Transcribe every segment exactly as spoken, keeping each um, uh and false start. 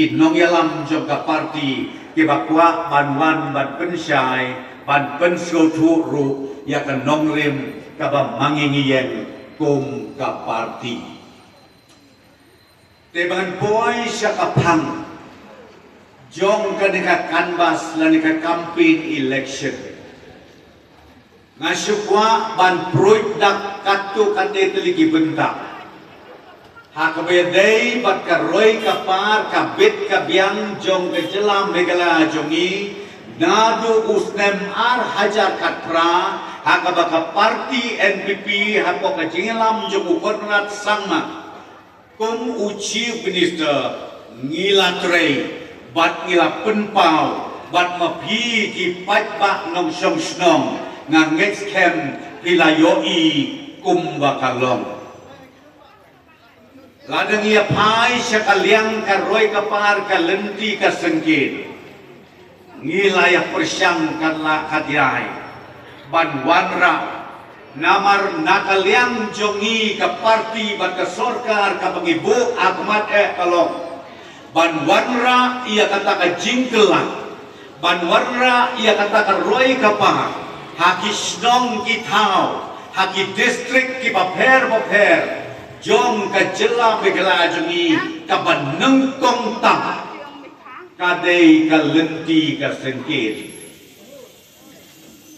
ki nongïalam jong ka party kiba kwah ban wan ban pynshai ban pynsngewthuh ruh ïa ka nongrim kaba ma ngi ngi ïeng kum ka party. Te ba ngan poi sha ka phang jong kane ka canvass lane ka campaign election, nga shu kwah ban pruid dak katto katne tylli ki bynta ha kaba ïadei bad ka roi ka par, ka bit ka biang jong ka jylla Meghalaya jong ngi naduh u snem ar hajar khatphra, ha kaba ka party N P P hapoh ka jingïalam jong u Conrad Sangma kum u Chief Minister ngi la trei bad ngi la pynpaw bad ma phi ki paidbah nongshong shnong, nga ngeit skhem phi la ïohi kumba ka long. Lada ngi ïa phai sha ka liang ka roi ka par, ka lynti ka syngkien, ngi la ïa pyrshang katba lah katba ïai ban wanrah. Namar na ka liang jong ngi ka party bad ka sorkar kaba ngi buh ha khmat eh ka long ban wanrah ïa kata ka jingkylla, ban wanrah ïa kata ka roi ka par ha ki shnong ki thaw, ha ki district kiba pher bapher jong ka jylla Meghalaya jong ngi kaba nyngkong tam ka dei ka lynti ka syngkien.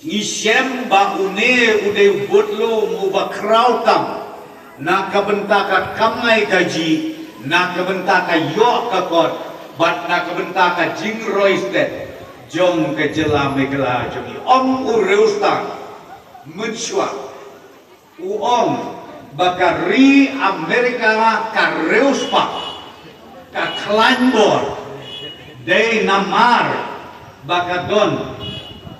Ngi shem ba une u dei u budlum uba khraw tam na ka bynta ka kamai kajih, na ka bynta ka ïoh ka kot bad na ka bynta ka jingroi stet jong ka jylla Meghalaya jong ngi. Ong u riewstad mynshuwa, u ong ba ka ri Amerika ka riewspah, ka khlaiñ bor, dei namar ba ka don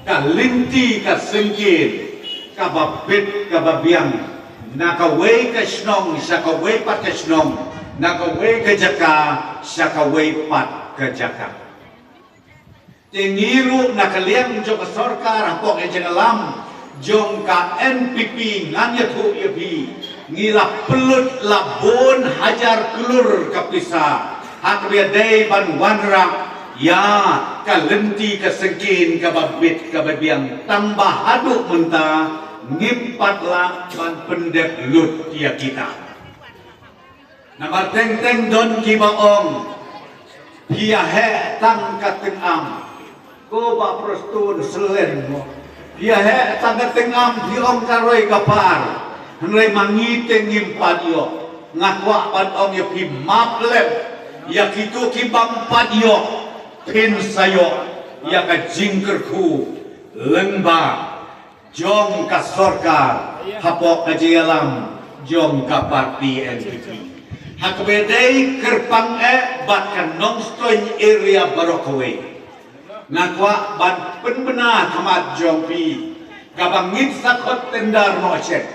ka lynti ka syngkien kaba bit kaba biang na kawei ka shnong sha kawei pat ka shnong, na kawei ka jaka sha kawei pat ka jaka. Te ngi ruh na ka liang jong ka sorkar hapoh ka jingïalam jong ka N P P, ngan ïathuh ïa phi, ngi la pynlut la bun hajar klur ka pisa ha kaba ïadei ban wanrah ïa ka lynti ka syngkien kaba bit kaba biang, tang ba haduh mynta ngim pat lah ban pyndep lut ïa kita. Namar teng teng don kiba ong, phi ïa heh tang ka tyngam. Ko Bah Prestone, slen mo. Phi ïa heh tang ka tyngam, phi ong ka roi ka par. Hynrei ma ngi te ngim pat ïoh. Nga kwah ban ong ïa phi, map lem ïa kito kibym pat ïoh. Phin sa ïoh ïa ka jingkyrkhu lyngba jong ka sorkar hapoh ka jingïalam jong ka party N P P. Ha kaba dei kyrpang eh bad ka Nongstoiñ area baroh kawei, nga kwah ban pynbna khmat jong phi, kaba ngin sa khot tender noh shen.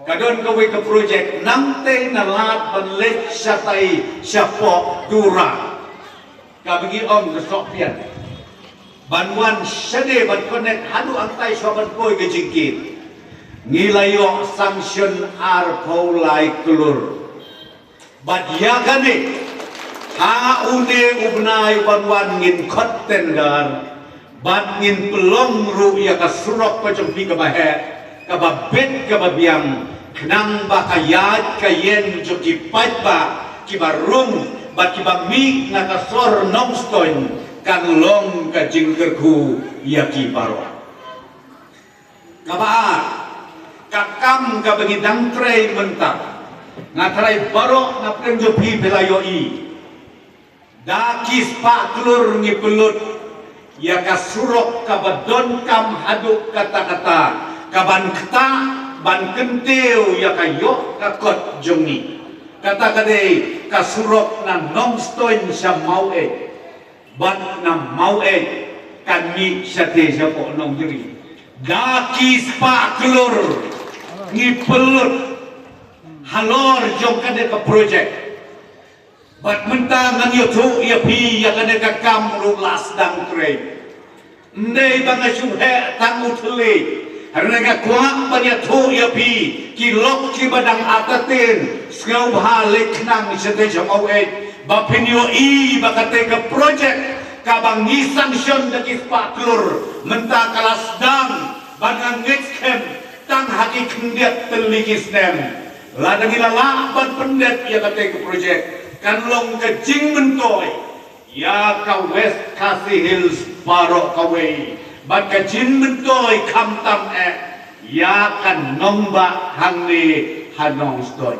Ka don kawei ka projek, nangtei na lad ban leit shatai shapoh Tura, kaba ngi ong ka Sohpian, ban wan shane ban connect haduh hangtai shuwa ban poi ka jingkit. Ngi la ïoh sanction arphew lai klur. Bad ïa kane, ha une u bnai ban wan ngin khot tender bad ngin pynlong ruh ïa ka surok ka jong phi kaba heh, kaba bit kaba biang, khnang ba ka ïaid ka ïeng jong ki paidbah kiba rung bad kiba mih na ka sor Nongstoiñ kan long ka jingkyrkhu ïa ki baroh. Kaba ar, ka kam kaba ngi dang trei mynta, nga tharai baroh na pdeng jong phi phi la ïohi. Da ki spah klur ngi pynlut ïa ka surok kaba donkam haduh katta katta, kaban ktah ban kyntiew ïa ka ïoh ka kot jong ngi. Kata ka dei ka surok na Nongstoiñ sha Maweit, bad na Maweit kan mih shatei shapoh Nongjri. Da ki spah klur ngi pynlut halor jong kane ka projek. Bad mynta ngan ïathuh ïa phi, ïa kane ka kam ruh la sdang trei. Ym dei ba nga shu heh tang u thylliej, hynrei nga kwah ban ïathuh ïa phi, ki lok kiba dang artatien, sngewbha leit khnang shatei sha Maweit. Ba phin ïohi ba kata ka projek kaba ngi sanction da ki spah klur mynta ka la sdang ban ngeit skhem tang ha ki khyndiat tylli ki snem. Lada ngi la lah ban pyndep ïa kata ka projek, kan long ka jingmyntoi ïa ka West Khasi Hills baroh kawei, bad ka jingmyntoi khamtam eh ïa ka nongbah hangne ha Nongstoiñ.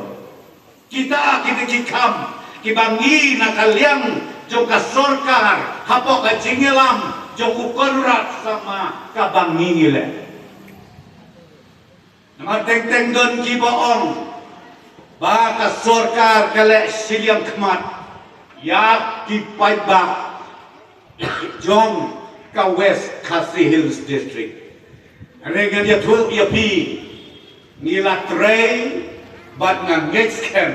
Kita kine ki kam kiba ngi na ka liang jong ka sorkar hapoh ka jingïalam jong u Conrad Sangma kaba ngi ngi leh. Namar teng teng don kiba ong ba ka sorkar ka leh shiliang khmat ïa ki paidbah jong ka West Khasi Hills District. Hynrei ngan ïathuh ïa phi, ngi la trei bad nga ngeit skhem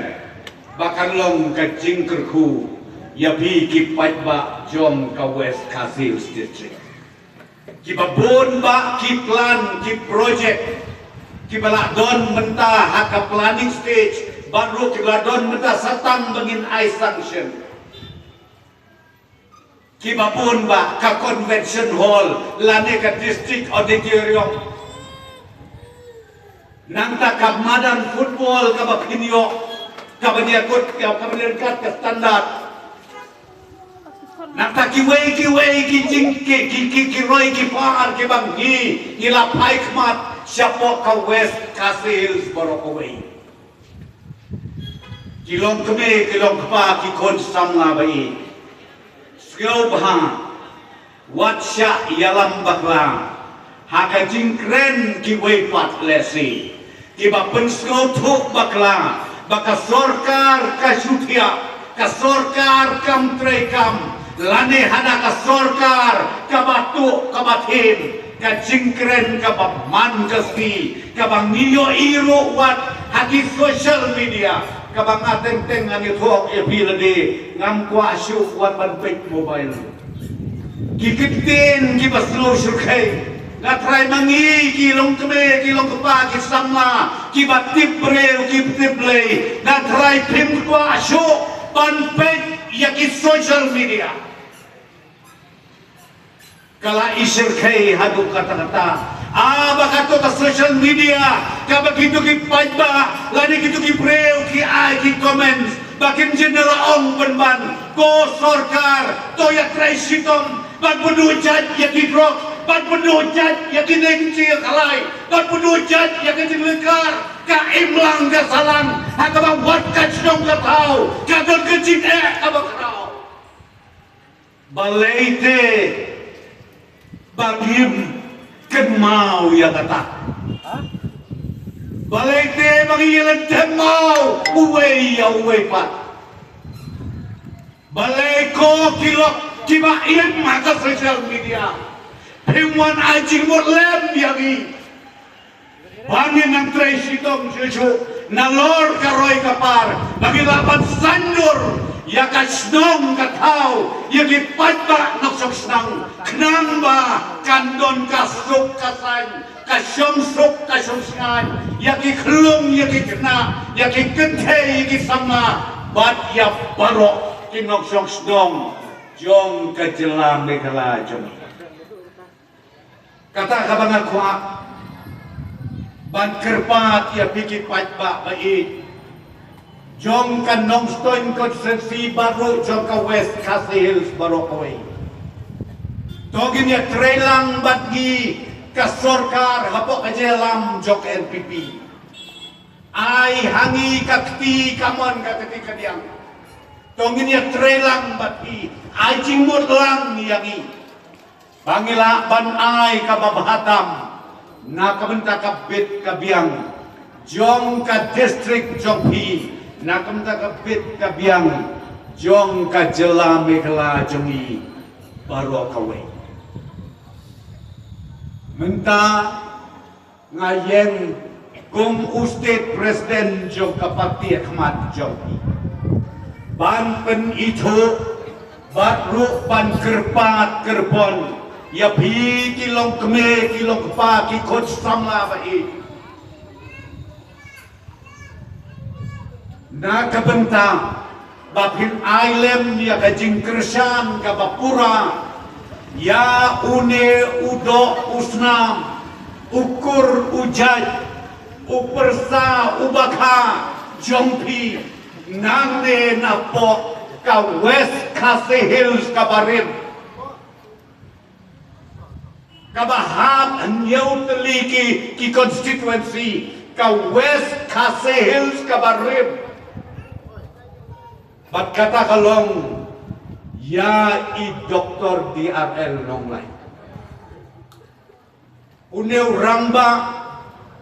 ba kan long ka jingkyrkhu ïa phi ki paidbah jong ka West Khasi Hills District. Kiba bun bah ki plan, ki projek kiba la don mynta ha ka planning stage, bad ruh kiba la don mynta sa tang ba ngin ai sanction. Kiba bun bah ka convention hall lane ka district auditorium. Nangta ka madan football kaba pynïoh, kaba ïakut, kaba ryngkat ka standard. Nangta kiwei kiwei ki jing ki ki ki ki roi ki par kiba ngi ngi la phai khmat shapoh ka West Khasi Hills baroh kawei. Ki long kmie, ki long kpa, ki khun samla ba ïeit, sngewbha wat shah ïalam bakla ha ka jingkren kiwei pat lehse kiba pynsngewthuh bakla ba ka sorkar ka shu thiah, ka sorkar kam treikam, lane hana ka sorkar kaba tuh kaba thim. Ka jingkren kaba man ka sngi kaba ngi ïohi ruh wat ha ki social media, kaba nga teng teng ngan ïathuh ïa phi lade, ngam kwah shuh wat ban peit mobile. Ki ktien kiba sngewsyrkhei. Nga tharai ma ngi ki long kmie, ki long kpa, ki samla, kiba tip briew, ki tip Blei, nga tharai phim kwah shuh ban peit ïa ki social media. Ka la isyrkhei haduh katta katta. Ah, ba kato ka social media, kaba kito ki paidbah lane kito ki briew ki ai ki comments, ba kin jin da la ong pynban, ko sorkar, to ïatrei shitom ban pynduh jait ïa ki drok, ban pynduh jait ïa ki neng jingkhalai, ban pynduh jait ïa ki jinglehkar. Ka imlang ka sahlang ha kaba wat ka shnong ka thaw ka don ka jingeh kaba khraw. Balei te ba ngim kynmaw ïa kata? Balei te ba ngi ïa lyndet maw uwei ïa uwei pat? Balei ko ki lok kiba im ha ka social media phim wan ai jingmut lem ïa ngi? Ba ngin nang trei shitom shuh shuh nalor ka roi ka par, ba ngin lah ban saiñdur ïa ka shnong ka thaw, ïa ki paidbah nongshong shnong, khnang ba kan don ka suk ka saiñ, ka shong suk ka shong shngaiñ ïa ki khyllung, ïa ki khynnah, ïa ki kynthei, ïa ki samla, bad ïa baroh ki nongshong shnong jong ka jylla Meghalaya jong ngi. Kata kaba nga kwah ban kyrpad ïa phi ki paidbah ba ïeit jong ka Nongstoiñ constituency bad ruh jong ka West Khasi Hills baroh kawei. To ngin ïa trei lang bad ngi ka sorkar hapoh ka jingïalam jong ka N P P. Ai ha ngi ka kti kamon ka kti kadiang. To ngin ïa trei lang bad ngi, ai jingmut lang ïa ngi. Ba ngi lah ban ai kaba bha tam na ka bynta ka bit ka biang jong ka district jong phi, na ka bynta ka bit ka biang jong ka jylla Meghalaya jong ngi baroh kawei. Mynta nga ïeng kum u state president jong ka party ha khmat jong phi ban pynithuh bad ruh ban kyrpad kyrpon ïa phi ki longkmie ki longkpa ki khun samla ba ïeit. Na ka bynta Ba phin ai lem ïa ka jingkyrshan kaba pura ïa une u doh u snam, u kur u jait, u pyrsa u bakha jong phi, nangne napoh ka West Khasi Hills kaba rim. Kaba hap hynñiew tylli ki, ki constituency, ka West Khasi Hills kaba rim. Bad kata ka long ïa i Doktor D R L Nonglait. Une u rangbah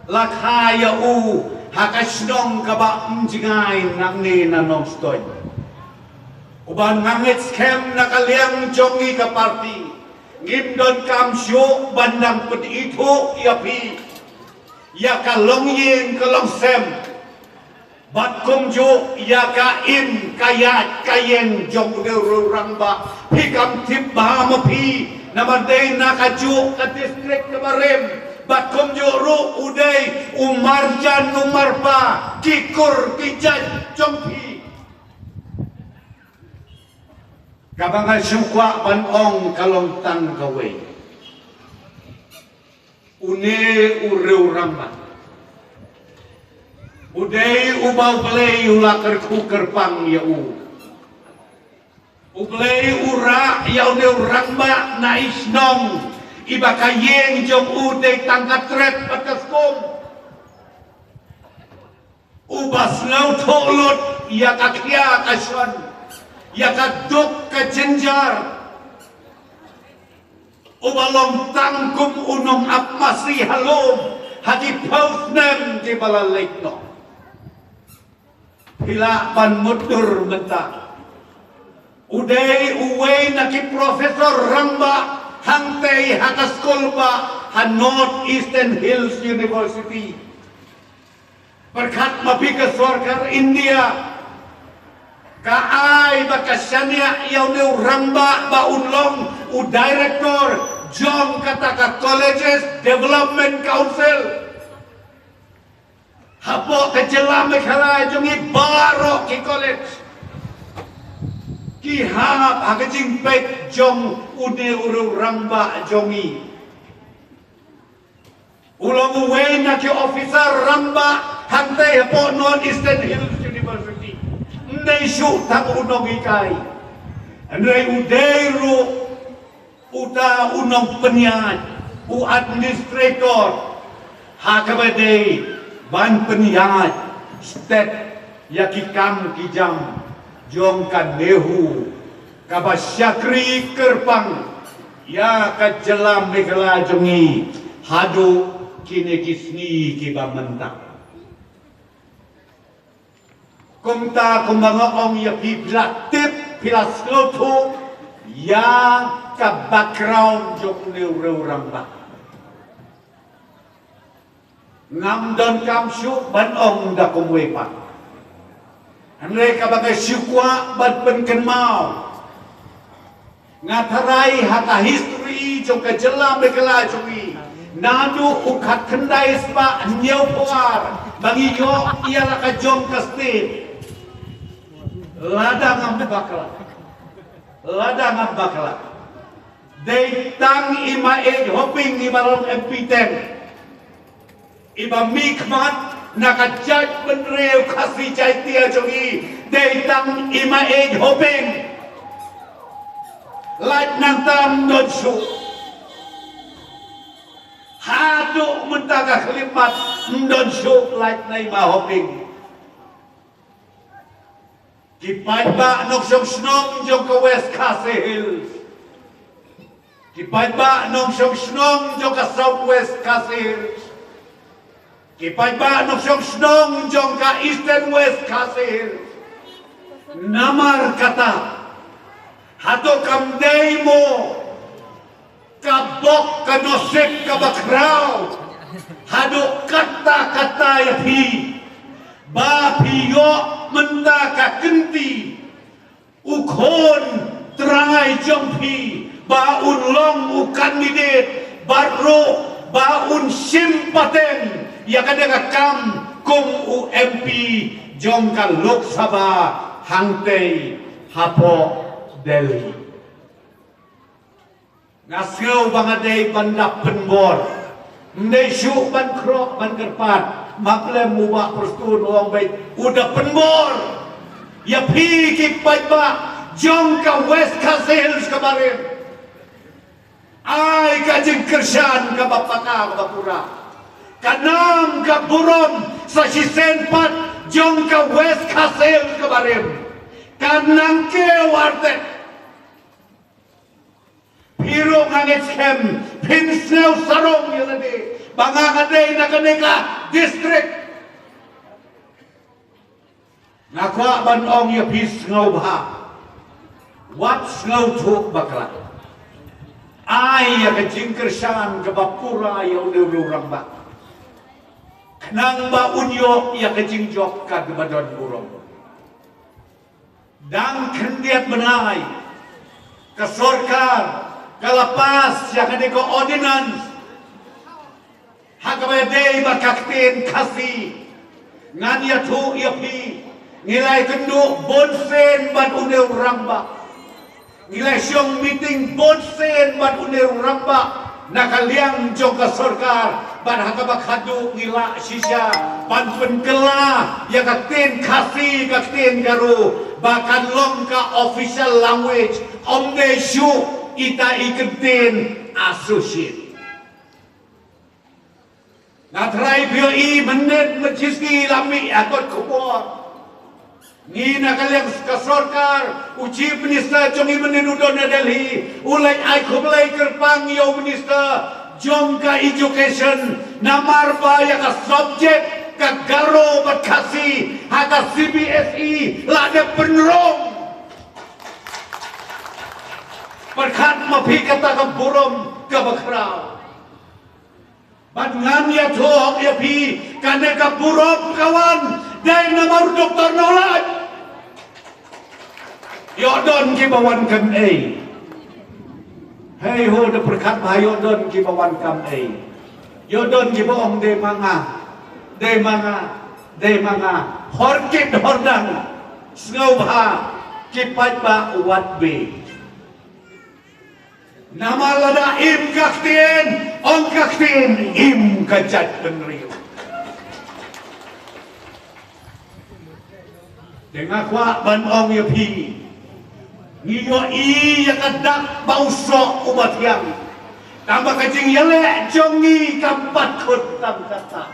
la kha ïa u ha ka shnong kaba ym jngai nangne na Nongstoiñ. Uba nga ngeit skhem na ka liang jong ngi ka party, ngim donkam shuh ban dang pynithuh ïa phi ïa ka longïing ka longsem. Bad kumjuh ïa ka im ka ïaid ka ïeng jong u dei u rangbah. Phi kam tip bha ma phi, namar dei na kajuh ka district kaba rim. Bad kumjuh ruh u dei u marjan u marpa ki kur ki jait jong phi. Kaba nga shu kwah ban ong ka long tang kawei. Une u riew rangbah u dei uba U Blei u la kyrkhu kyrpang ïa u. U Blei u rah ïa une u rangbah na i shnong iba ka ïing jong u dei tang ka tret bad ka skum. Uba sngewthuh lut ïa ka khia ka shon, ïa ka duk ka jynjar. Uba long tang kum u nongap masi ha lum ha ki phew snem kiba la leit noh. Phi lah ban mutdur mynta. U dei uwei na ki professor rangbah hangtei ha ka skul bah ha North Eastern Hills University. Pyrkhat ma phi ka sorkar India ka ai ba ka shaniah ïa une u rangbah ba un long u director jong kata ka Colleges Development Council. Hapoh ka jylla Meghalaya jong ngi baroh ki college ki hap ha ka jingpeit jong une u rangbah jong ngi. U long uwei na ki officer rangbah hangtei hapoh North Eastern Hills University. Ym dei shuh tang u nonghikai, hynrei u dei ruh uta u nongpynïaid, u administrator, ha kaba dei ban pynïaid stet ïa ki kam ki jam jong ka NEHU kaba shakri kyrpang ïa ka jylla Meghalaya jong ngi haduh kine ki sngi kiba mynta. Kumta kumba nga ong ïa phi, phi la tip, phi la sngewthuh ïa ka background jong une u rangbah. Ngam donkam shuh ban ong da kumwei pat. Hynrei kaba nga shu kwah ban pynkynmaw, nga tharai ha ka history jong ka jylla Meghalaya jong ngi, naduh u khatkhyndai spah hynñiewphew ar ba ngi ïoh ïa la ka jong ka state, lada ngam bakla, lada ngam bakla, dei tang i Maieit Hoping iba long M P ten. Iba mihkhmat na ka jaitbynriew Khasi Jaiñtia jong ngi, dei tang i Maieit Hoping. Lait nangta ym don shuh. Haduh mynta ka khyllipmat ym don shuh lait na i Ma Hoping. Ki paidbah nongshong shnong jong ka West Khasi Hills, ki paidbah nongshong shnong jong ka South West Khasi Hills, ki paidbah nongshong shnong jong ka Eastern West Khasi Hills, namar kata, hato kam dei mo ka bok ka nosip kaba khraw haduh katta katta ïa phi, ba phi ïoh mynta ka kynti u khun trai jong phi ba un long u candidate bad ruh ba un shim pateng ïa kane ka kam kum u M P jong ka Lok Sabha hangtei hapoh Delhi. Nga sngew ba nga dei ban da pynbor. Ym dei shuh ban khroh ban kyrpad. Map lem u Bah Prestone u ong beit u da pynbor ïa phi ki paidbah jong ka West Khasi Hills ka barim. Ai ka jingkyrshan kaba paka kaba pura. Ka nam ka burom sa shisien pat jong ka West Khasi Hills ka barim. Ka nang kiew artet. Phi ruh nga ngeit skhem phin sngew sarong ïa lade ba nga nga dei na kane ka district. Nga kwah ban ong ïa phi, sngewbha wat sngewthuh bakla. Ai ïa ka jingkyrshan kaba pura ïa une u rangbah khnang ba un ïoh ïa ka jingjop kaba don burom. Dang khyndiat bnai ka sorkar ka la pass ïa kane ka ordinance ha kaba ïadei bad ka ktien Khasi. Ngan ïathuh ïa phi, ngi la ïakynduh bun sien bad une u rangbah. Ngi la shong meeting bun sien bad une u rangbah na ka liang jong ka sorkar, bad ha kaba khadduh ngi lah shisha ban pynkylla ïa ka ktien Khasi, ka ktien Garo, ba kan long ka official language, ym dei shuh ita i kyntien associate. Nga trai phi ïohi mynnin mynta shi sngi la mih ha kot khubor. Ngi na ka liang ka sorkar, u Chief Minister jong ngi mynnin u don na Delhi, u leit ai khublei kyrpang ïa u Minister jong ka Education namar ba ïa ka subject ka Garo bad Khasi ha ka C B S E la dep pynrung. Pyrkhat ma phi kata ka burom kaba khraw. Bad ngan ïathuh ïa phi, kane ka burom ka wan dei namar u Doktor Nonglait. Ïoh don kiba wan kam ei. Hei ho, da pyrkhat ba ïoh don kiba wan kam ei. Ïoh don kiba ong dei ma nga, dei ma nga, dei ma nga. Hor kit hor dang. Sngewbha ki paidbah wat be. Namar lada im ka ktien, ong ka ktien, im ka jaitbynriew. Te nga kwah ban ong ïa phi, ngi ïohi ïa ka dak ba u soh uba thiang. Tangba ka jingïaleh jong ngi kam pat khot tang kata.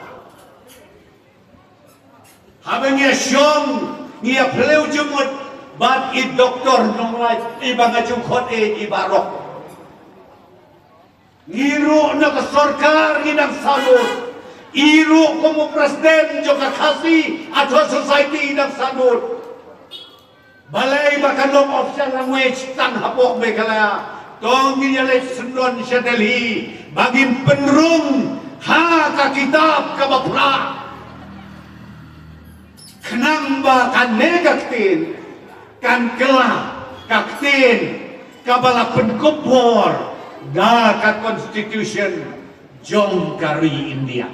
Haba ngi ïa shong, ngi ïa phylliew jingmut bad i Doktor Nonglait, iba nga ju khot ïa i baroh. Ngi ruh na ka sorkar ngi dang sahlut. I ruh kum u president jong ka Khasi Authors' Society dang sahlut. Balei ba kan long official language tang hapoh Meghalaya? To ngin ïa leit syndon sha Delhi ba ngin pynrung ha ka kitab kaba phra. Khnang ba kane ka ktien kan kylla ka ktien kaba la pynkup bor da ka constitution jong ka ri India.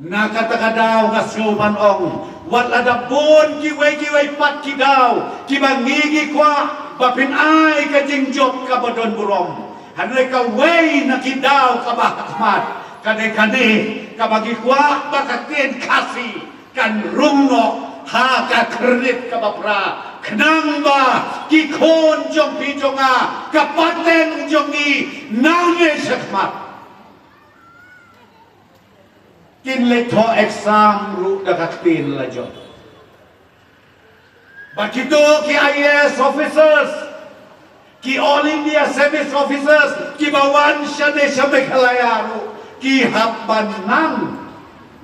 Na kata ka daw nga sngew ban ong, wat la da bun kiwei kiwei pat ki daw kiba ngi ngi kwah ba phin ai ka jingjop kaba don burom. Hynrei kawei na ki daw kaba ha khmat ka dei kane, kaba ngi kwah ba ka ktien Khasi kan rung noh ha ka kyrnit kaba phra, khnang ba ki khun jong phi jong nga, ka pateng jong ngi nangne shakhmat kin leit thoh exam ruh da ka ktien la jong. Ba kito ki I A S officers, ki All India Service Officers kiba wan shane sha Meghalaya ruh ki hap ban nang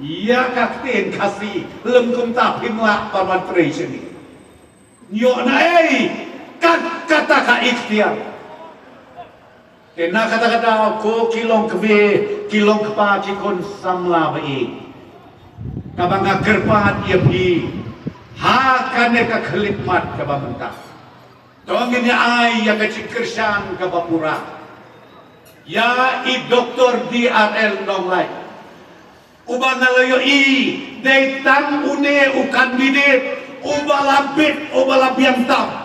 ïa ka ktien Khasi, lym kumta phim lah ban wan trei shane. Ïoh na ei kat kata ka ikhtiar. Te na kata ka daw ko ki long kmie, ki long kpa, ki khun samla ba ïeit, kaba nga kyrpad ïa phi ha kane ka khyllipmat kaba mynta, to ngin ïa ai ïa ka jingkyrshan kaba pura ïa i Doktor D R L Nonglait. Uba nga la ïohi dei tang une u candidate Uba la bit, uba la biang tam.